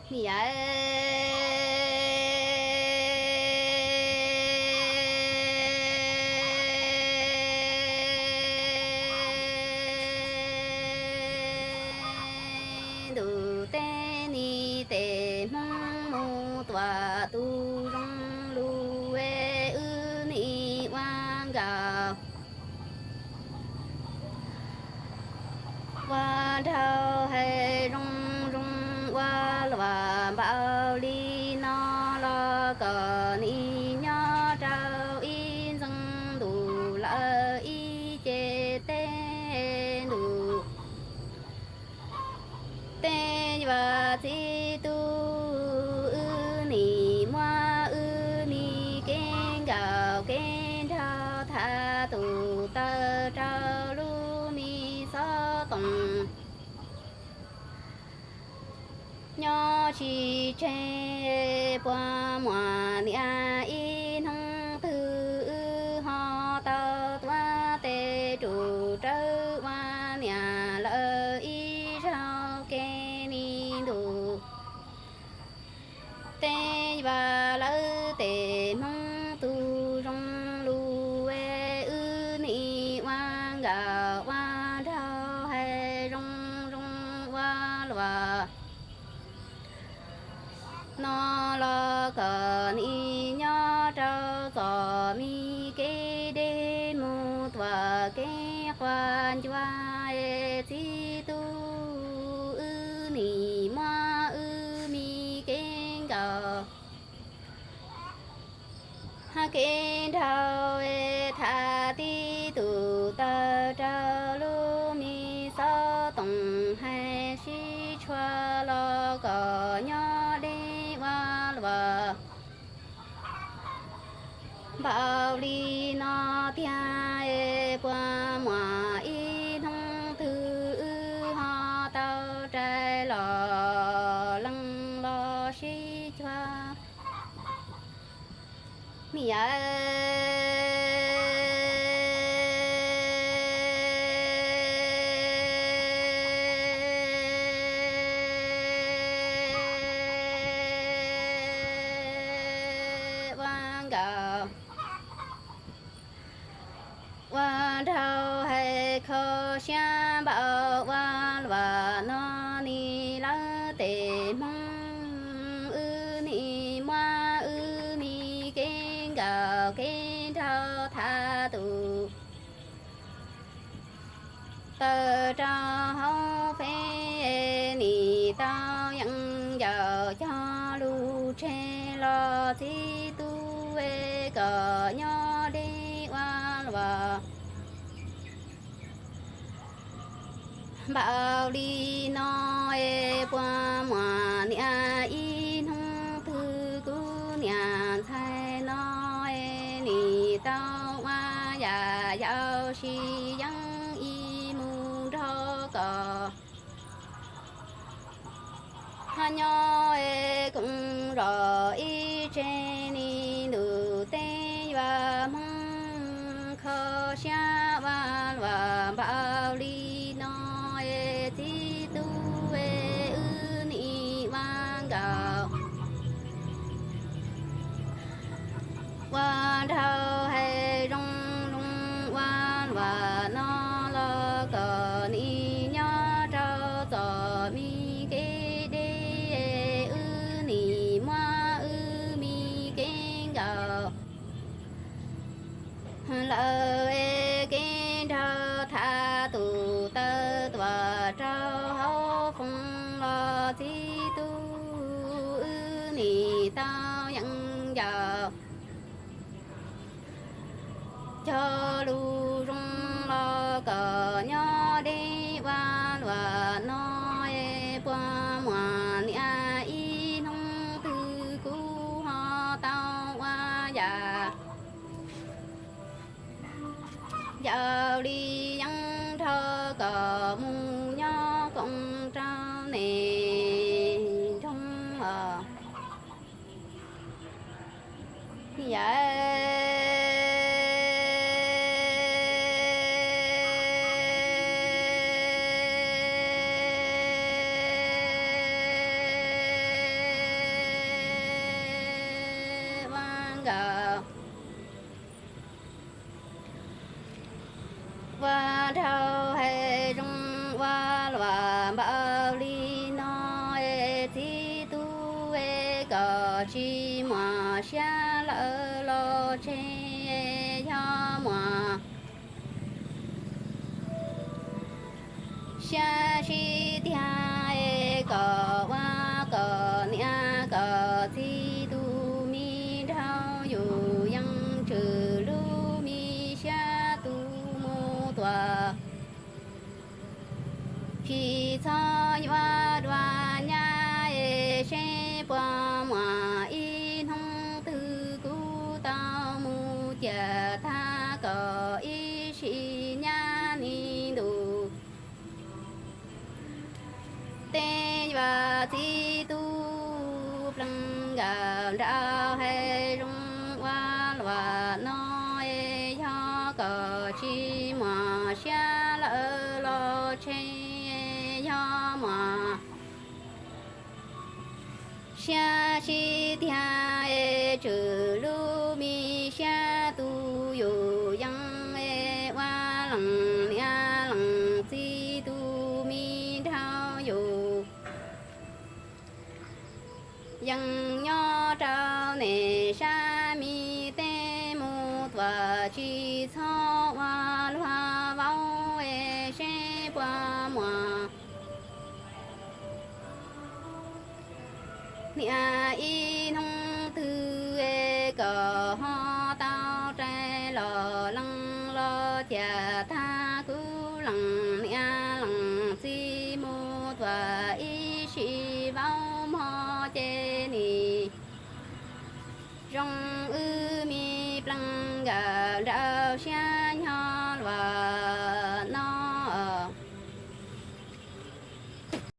Yawm ntuj teb ni tes Hmoob mus tuam tus zoo lug, wb nim ua nkauj ua nraug hais zoo zoo ua luam npaum li no los kom nim nyob rau ib ntxoov ntuj lawm ib ce teb ntuj. Tej yuav txiv tub, wb nim muab wb me kev nkauj kev nraug tham tus taw rau lub me xov tooj. Nyob tsis tseg puas muaj niam ib hnub twg wb ho tau tuav tes rub rawv ua niam lawm ib zaug kev ni ntuj. Tej yuav lawm tes Hmoob tus zoo lug, wb nim ua nkauj ua nraug hais zoo zoo ua luam no los kom nim nyob rau txoj me kev deb mus tuam kev quav ncuab es txiv tub, wb nim muab wb me kev nkauj kev nraug es tham tib tug taw rau lub me xov tooj hais sib tshuam los kom nyob deb ua luam npaum li no tiag es puas muaj ib hnub twg wb ho tau rais los lees los sib cuag. Mi yawm ua nkauj ua nraug hais kho siab npaum ua luam no ni lawm tes Hmoob, wb nim muab wb me kev nkauj kev nraug tham tus taw rau hauv fej, nim tau yeej yam cog lus tseg los txiv tub es kom nyob deb ua luam npaum li no es puas muaj niam ib hnub twg kuv niam ntxhais no es nim tau ua yam yau sib yeeb ib mus nrog koj ho nyob es koom zos ib tse ni ntuj teb yuav Hmoob kho siab ua luam npaum li no es txiv tub es wb nim ua nkauj ua nraug hais zoo zoo ua luam no los kom nim nyob rau txoj me kev deb, wb nim muab wb me kev nkauj lawm es kev nraug tham tus taw tuam rau hauv foom los txiv tub, wb nim tau yeej yam cog lus zoo los kom nyob deb ua luam no es puas muaj niam ib hnub twg kuv ho tau ua yam yau li yeeb nrog koj mus nyob koom rau neej nroog os. Yawm kawm. Ua dhau hais zoo ua luam npaum li no es txiv tub es kom tsis muaj siab lawm los tseg, yog muaj siab sib tiag es kom ua kom niam kom txiv tus me nraug yus yeej tswm lub me siab tus mus tuam. Tsis txhob yuav dua nyab es seb puas muaj ib hnub twg kuv tau mus ciam tag kom ib sim nyab ni ntus. Tej yam txiv tub plees nkawm nraug hais zoo ua luam no es yog kom tsis muaj siab lawm los tseg, yog muaj siab sib tiag es tswm lub me siab tus yus yeej es ua leej niam leej txiv tus me nraug yus yeej nyob rau nej sab me teb mus tuam, tsis txhob ua luag vauv es seb puas muaj niam ib hnub twg es kom ho tau rais los lees los ciam tag kuv leej niam leej txiv mus tuam ib sim vauv mog ces nim zoo wb me plees nkawm nraug siab